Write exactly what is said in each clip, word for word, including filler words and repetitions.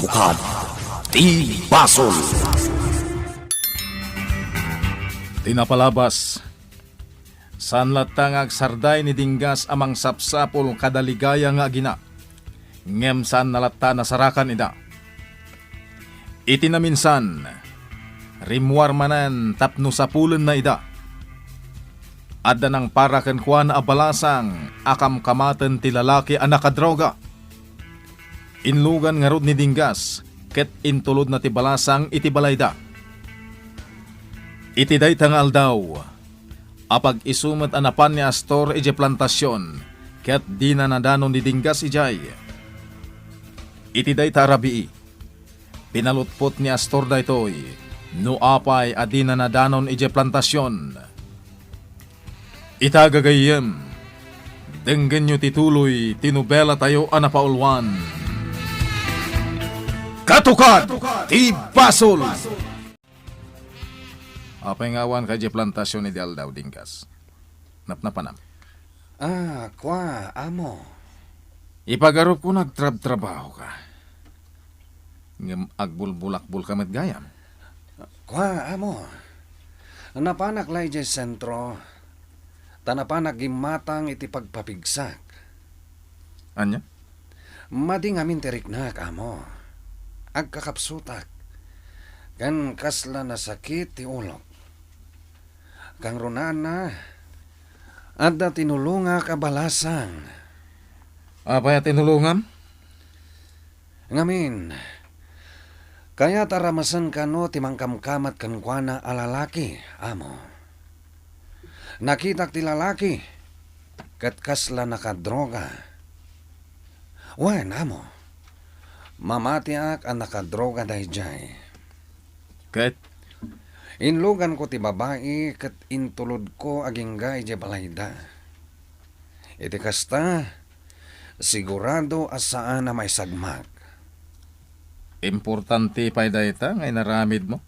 Katukad ti basol. Ti napalabas, saan latta nga agsarday ni Dinggas a mangsapsapul kada ligaya nga agina, ngem saanna latta nasarakan ida. Iti naminsan, rimmuar manen tapno sapulenna ida. Adda nangpara kenkuana a balasang a kamkamaten ti lalaki a nakadroga. Inlugan ngarud ni Dinggas ket intulodna ti balasang iti balayda. Iti dayta nga aldaw, apag-isu met a napan ni Astor idiay plantasion ket dina nadanon ni Dinggas idiay. Iti dayta a rabii, pinalutpot ni Astor daytoy no apay a dina nadanon idiay plantasion. Ita gagayyem, denggenyo ti tuloy ti nobelatayo a napauluan, Katukad ti Basol. Apay nga awan ka idiay plantasion idi aldaw, Dinggas? Napnapanam? Ah, kua, amo. Ipagarupko nga agtrabtrabaho ka. Ngem agbulbulakbol ka met gayam. Kua, amo. Napanak la idiay sentro, ta napanak gimmatang iti pagpapigsak. Ania? Madi ngamin ti riknak, amo. Agkakapsutak. Ken kasla nasakit ti ulok. Kangrunana, adda tinulongak a balasang. Apay a tinulongam? Ngamin, kayat a ramesen kano ti mangkamkamat kenkuana a lalaki, amo. Nakitak ti lalaki, ket kasla nakadroga. Wen, amo, mamatiak a nakadroga daydiay. Ket? Inluganko ti babai ket intulodko agingga idiay balayda. Iti kasta, sigurado a saan a maisagmak. Importante pay dayta nga inaramidmo.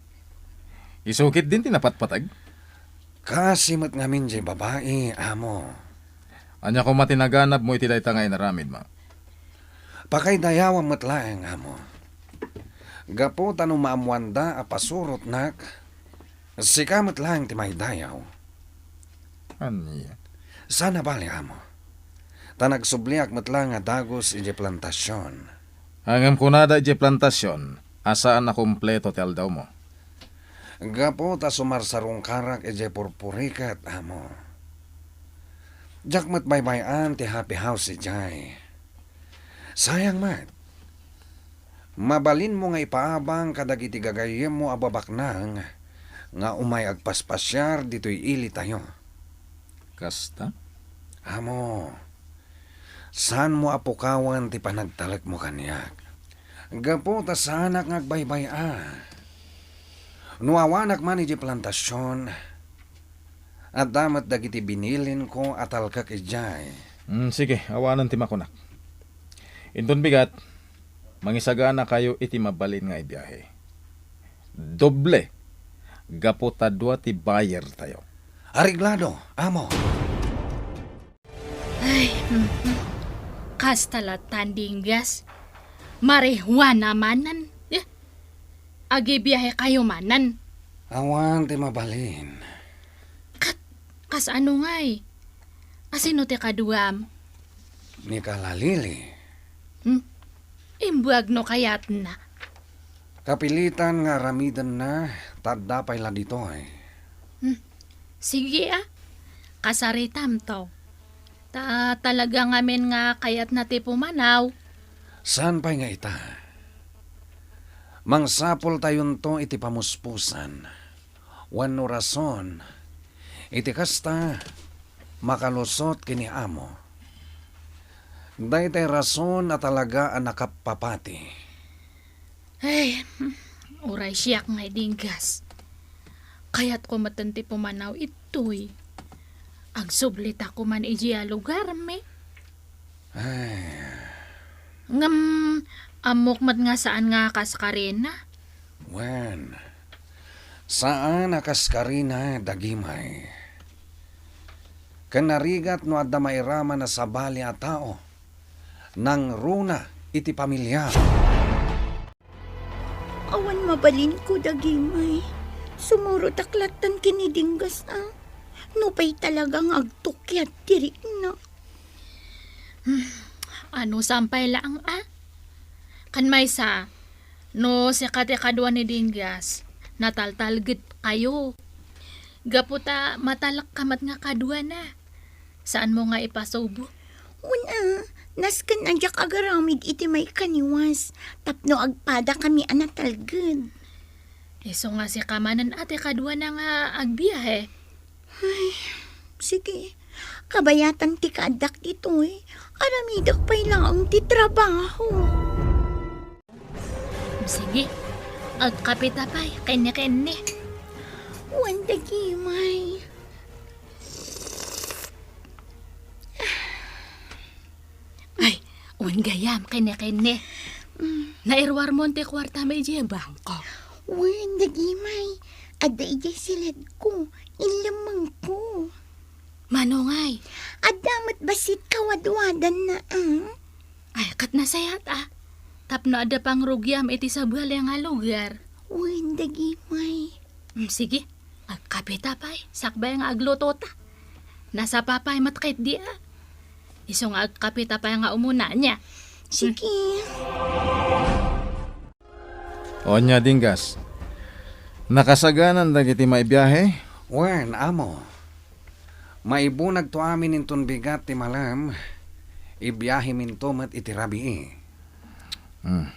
Isu ketdin ti napatpateg? Kaasi met ngamin diay babai, amo. Ania koma ti naganabmo iti dayta nga inaramidmo? Pakaidayawam met laeng, amo. Gapu ta no maammoanda a pasurotnak, sika met laeng ti maidayaw. Ania? Saan a bale, amo. Ta nagsubliak met laeng a dagus idiay plantasion. Ngem kunada idiay plantasion a saan a kompleto ti aldawmo. Gapu ta sumarsarungkarak idiay purpuriket, amo. Diak met baybay-an ti happy house idiay. Sayang met. Mabalinmo nga ipaabang kadagiti gagayyemmo a babaknang nga umay agpaspasiar ditoy ilitayo. Kasta? Amo, saanmo a pukawen ti panagtalekmo kaniak. Gapu ta saanak nga agbaybay-a. No awanak man idiay plantasion, adda met dagiti binilinko a talkek idiay. Mm, sige, awanen ti makunak. Inton bigat, mangisaganakayo iti mabalin nga ibiahe. Doble, gapu ta dua ti buyer tayo. Areglado, amo. Ay, mhm. Kasta latta, Dinggas. Marijuana manen. Eh, agibiahe kayo manen. Awan ti mabalin. Kat, kasano ngay? Asino ti kaduam? Ni Kalalili. Hmm? Imbuag no kayatna. Kapilitan nga aramidenna, ta adda pay la ditoy. Hmm. Sige, a. Kasaritamto. Ta talaga ngamin nga kayatna ti pumanaw. Saan pay nga ita? Mangsapultayonto iti pamuspusan wenno rason. Iti kasta, makalusot ken ni amo. Daytay rason a talaga a nakappapati. Ay, uray siak nga idinggas. Kayatko metten ti pumanaw ittoy. Agsublitako man idiay a lugarmi. Ay. Ngem, ammok met nga saan nga kaskarina? Wen, saan a kaskarina dagimay. Ken narigat no adda mairaman a sabali a tao, nangruna iti pamiliam. Awan mabalinko, Dagimay. Sumurotak lattan ken ni Dinggas, a. Nupay talaga nga agtukyat ti rikna. Hmm, ano, sampay laeng, a? Ken maysa, no sika ti kadua ni Dinggas, nataltalgedkayo. Gapu ta matalekka met nga kaduana. Saanmo nga ipasubo? Wen a, nasken a diak agaramid iti maikaniwas tapno agpadakami a natalged. Isu nga sika manen a ti kaduana nga agbiahe. Ay, sige. Kabayatan ti kaaddak ditoy. Aramidek pay laeng ti trabaho. Sige, agkapita pay kenni-kenni. Wen, Dagimay. Ay, wen gayam, kenni-kenni. Mm. Nairuarmon ti kuartam idiay bangko. Wen, Dagimay. Adda idiay siledko. Inlemmengko. Mano ngay? Adda met bassit kawadwadanna, a? Ay, ket nasayaat, a. Tapno adda pangrugiam iti sabali nga lugar. Wen, Dagimay. Mm, sige. Agkapita pay, sakbay nga aglutota. Nasapa pay met ketdi, a. Isu nga agkapita pay nga umuna, ania? Sige. O ania, Dinggas? Nakasaganan dagiti maibiahe? Wen, amo. Maibunagto amin inton bigat ti malem, ibiaheminto met iti rabii. Hmm.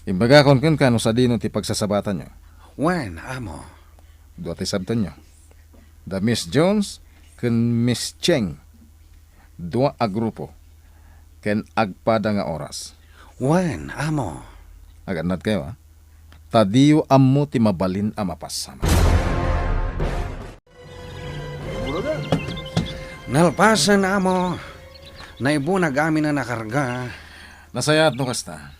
Imbagakon kenka no sadino ti pagsasabatanyo. Wen, amo. Dua ti sabtenyo. Da Miss Jones ken Miss Cheng. Dua a grupo. Ken agpada nga oras. Wen, amo. Agannadkayo, a. Ta diyo ammo ti mabalin a mapasama. Nalpasen, amo. Naibunag amin a nakarga. Nasayaat no kasta.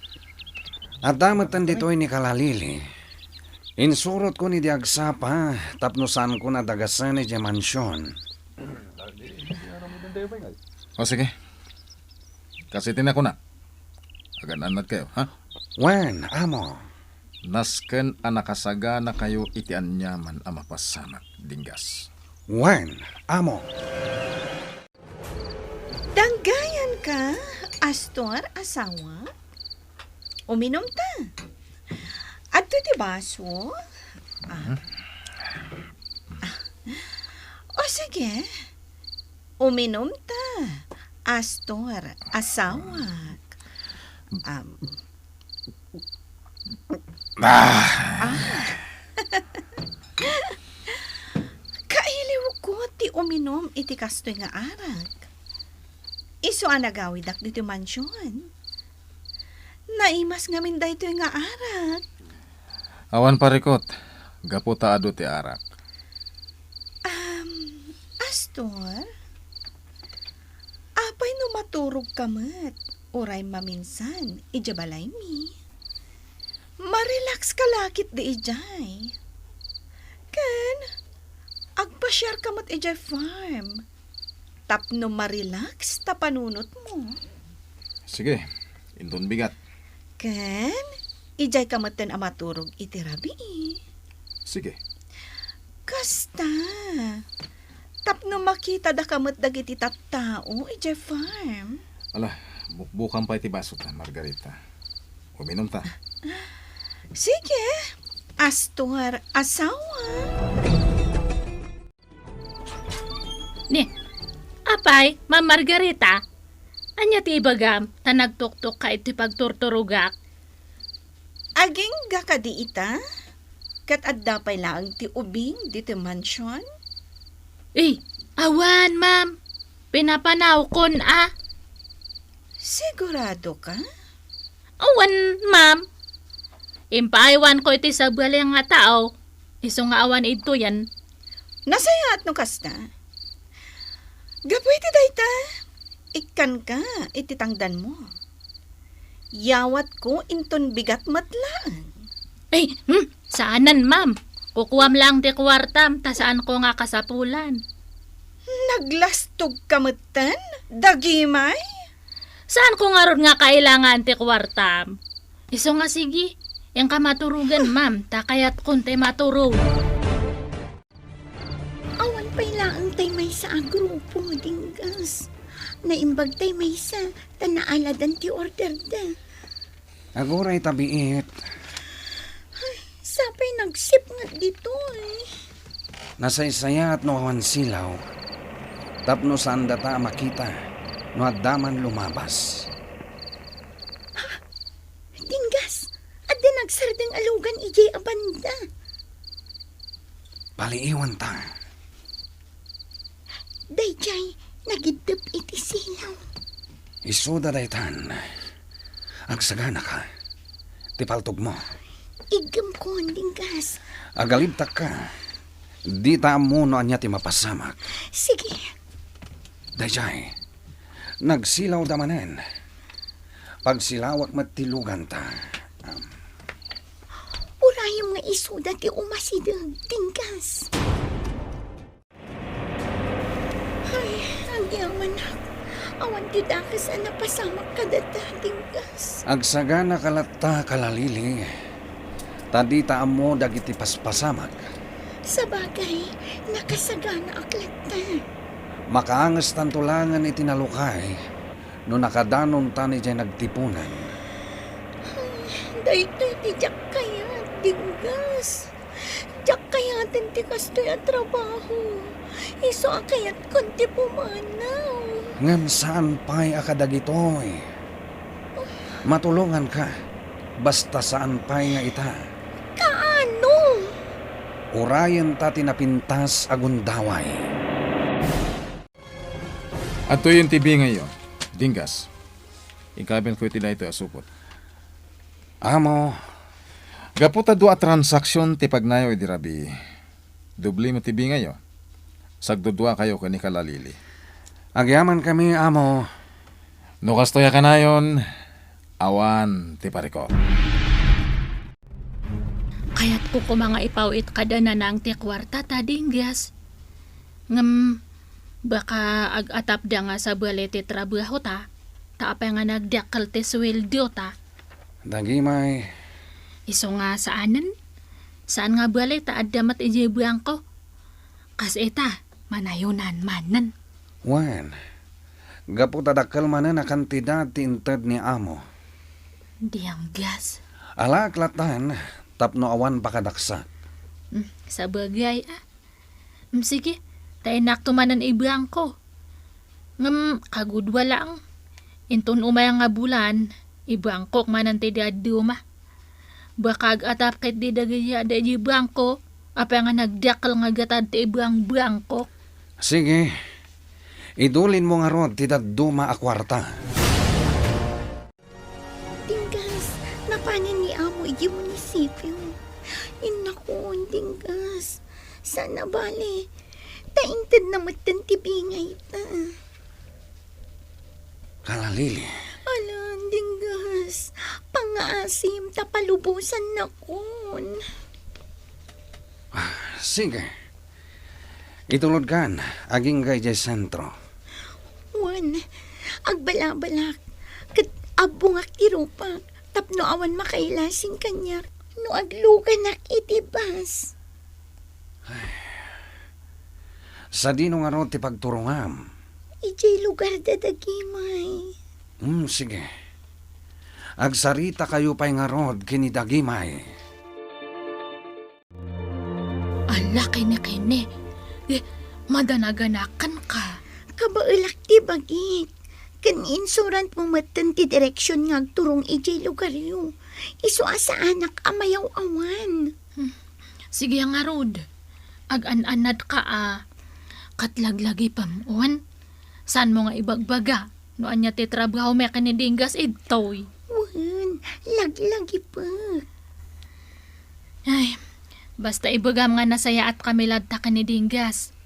Adda metten ditoy ni Kalalili. Insurotko ni di agsapa tapno saanko nadagasen idiay mansion. O, sige. Kas iti nakuna, agan-annadkayo, ha? Wen, amo. Nasken a nakasaganakayo iti aniaman a mapasamak, Dinggas. Wen, amo. Danggayanka, Astor, asawa? Uminumta. Adtoy ti baso? Ah. Mhm. Ah. O, sige. Uminumta, Astor, asawak. Um, Ah. Ah. Kailiwko ti uminum iti kastoy nga arak. Isu a nagawidak ditoy mansion. Naimas ngamin daytoy nga arak. Awan parikut, gapu ta adu ti arak. Um, Astor, apay no maturogka met, uray maminsan, idiay balaymi? Marelax ka la ketdi idiay. Ken, agpasiarka met idiay farm. Tapno marelax ta panunotmo. Sige, inton bigat. Ken, idiayka metten a maturog iti rabii. Sige. Kasta, tapno makitada ka met dagiti tattao idiay farm. Ala, bukbukan pay ti basota, Margarita. Uminum ta. Sige, Astor, asawa. Ni, apay, Ma'am Margarita? Ania ti ibagam ta nagtuktok ka iti pagturturogak? Agingga kadi ita? Ket adda pay laeng ti ubing ditoy mansion? Eh, awan, ma'am. Pinapanawkon, a. Sigurado ka? Awan, ma'am. Impaaywanko iti sabali nga tao, isu nga awan idtoyen. Nasayaat no kasta. Gapu iti dayta, ikkanka iti tangdanmo. Yawatko inton bigat met laeng. Ay, hmm, saanen, ma'am. Kukuam laeng ti kuartam, ta saanko nga kasapulan. Naglastogka metten, dagimay? Saanko ngarud nga kailangan ti kuartam. Isu nga sige, Inka maturogan, ma'am, ta kayatkon tay maturog. Awan pay laeng tay maysa a grupo, Dinggas. Naimbag tay maysa, ta naaladan ti order da. Aguray ta biit. Ay, sapay nagsipnget ditoy. Nasaysayaat no awan silaw, tapno saandata a makita no adda man lumabas. Dinggas, adda nagsardeng a lugan idiay a banda. Paliiwanta. Daydiay, nagiddep iti silaw. Isuda daytan. Agsaganaka. Ti paltogmo. Iggemkon, Dinggas. Agalibtakka. Dita ammo no ania ti mapasamak. Sige. Daydiay, nagsilawda manen. Pagsilawak met ti luganta. Urayem nga isuda ti umasideg, Dinggas. Ay, agyamanak. Awan ti dakes a napasamak kadata, Dinggas. Agsaganaka latta, Kalalili. Ta dita ammo dagiti paspasamak. Sabagay, nakasaganaak latta. Makaangestanto laengen iti nalukay no nakadanontan idiay nagtipunan. Ay, daytoy ti diak kayat, Dinggas. Diak kayaten ti kastoy a trabaho. Isu a kayatkon ti pumanaw. Ngem saan pay a kadagitoy. Matulonganka, basta saan pay nga ita. Kaano? Urayenta ti napintas a gundaway. Adtoyen ti bingayyo, Dinggas. Igabilko iti daytoy a supot. Amo. Gapu ta dua a transaksion ti pagnayo idi rabii, doble met ti bingayyo. Sagduduakayo ken ni Kalalili. Agyamankami, Amo. No kastoy a kanayon, awan ti parikut. Kayatko koma nga ipaw-it kada Nanang ti kuartata, Dinggas. Ngem, baka ag-atapda nga sabali ti trabahota, ta apay nga nagdakkel ti suweldota. Dagimay. Isu nga saanen? Saan nga bali ta adda met idiay bangko? Kas ita, manayonan manen. Wen, gapu ta dakkel manen a kantidad ti inted ni Amo. Dinggas. Alaek lattan tapno awan pakadaksak. Mm, sabagay, a. Mm, sige, ta inakto manen ibangko. Ngem kagudua laeng. Inton umay nga bulan, ibangkok manen ti dadduma. Baka ag-atap ket di dagiti adda idiay bangko, apay nga nagdakkel nga gatad ti ibang-bangkok. Sige, idulinmo ngarud ti dadduma a kuarta. Dinggas, napanen ni Amo idiay munisipio. Innakon, Dinggas. Saan a bale, ta intedna metten ti bingayta. Kalalili. Alan, Dinggas, pangngaasim ta palubosannakon. Ah, sige. Itulodkan, agingga idiay sentro. Wen, agbalabalak, ket abbongak ti rupak tapno awan makailasing kaniak no agluganak iti bus. Ay. Sadino ngarud ti pagturongam? Idiay lugarda dagimay. Hmm, sige. Agsaritakayo pay ngarud ken ni dagimay. Ala, kene, kene. Eh, madanaganakan ka. Kabaelak ti bagik. Ken insuratmo metten ti direksion nga agturong idiay lugaryo. Isu a saanak a mayaw-awan. Hmm. Sige ngarud. Ag-an-annadka a. Ket laglagipem, wen? Saanmo nga ibagbaga no ania ti trabaho met ken ni Dinggas idtoy? Wen, laglagipek. Ay, basta ibagam nga nasayaatkami latta ken ni Dinggas.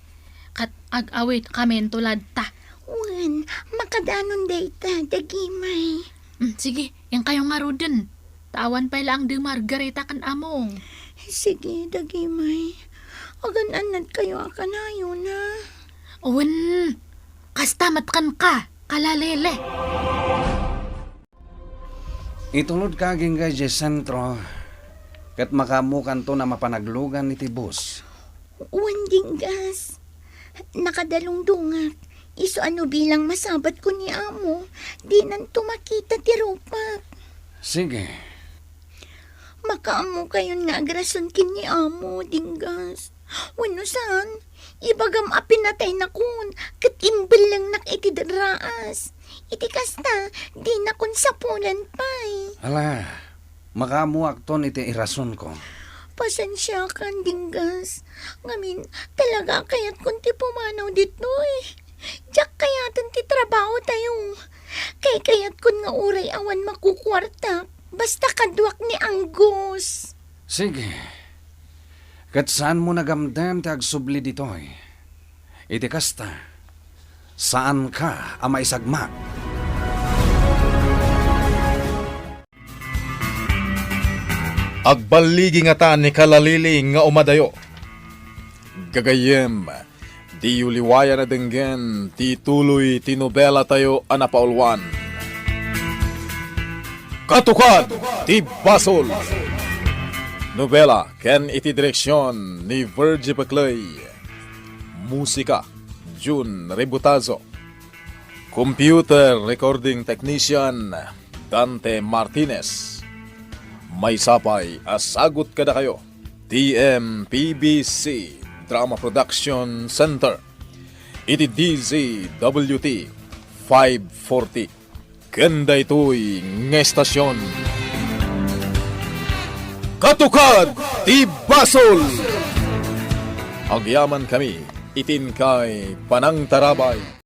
Ket ag-awidkaminto latta. Wen, makadanon dayta, dagimay. Mm, sige, inkayo ngaruden. Ta awan pay laeng da Margarita ken Among. Sige, dagimay. Agan-annadkayo a kanayon, a? Wen, kasta met kenka, Kalalili. Itulodka agingga idiay sentro, Ket makaammokanton a mapan aglugan iti bus. Wen, Dinggas. Nakadalungdongak. Isu a no bilang masabatko ni Amo, dinanto makita ti rupak. Sige. Makaammokayon nga agrason ken ni Amo, Dinggas. Wenno saan, ibagam a pinataynakon ket imbellengnak iti draas. Iti kasta, dinakon sapulan pay. Ala, makaammoakton iti irasonko. Pasensiakan, Dinggas. Ngamin, talaga a kayatkon ti pumanaw ditoy. Diak kayaten ti trabahotayo. Kaykayatkon nga uray awan makukuartak, basta kaduak ni Angus. Sige. Ket saanmo nagamdem ti agsubli ditoy. Iti kasta, saanka a maisagmak. Agballigi ngata ni Kalaliling nga umadayo. Gagayyem, diyo liwayan a denggen ti tuloy ti nobelatayo a napauluan. Katukad ti Basol! Nobela ken iti direksion ni Virgie Peclay. Musika, Jun Rebutazo. Computer recording technician, Dante Martinez. Maysa pay a sagut kadakayo ti M P B C Drama Production Center iti D Z W T five forty. Ken daytoy nga estasyon, Katukad ti Basol! Agyamankami iti inkay panangtarabay.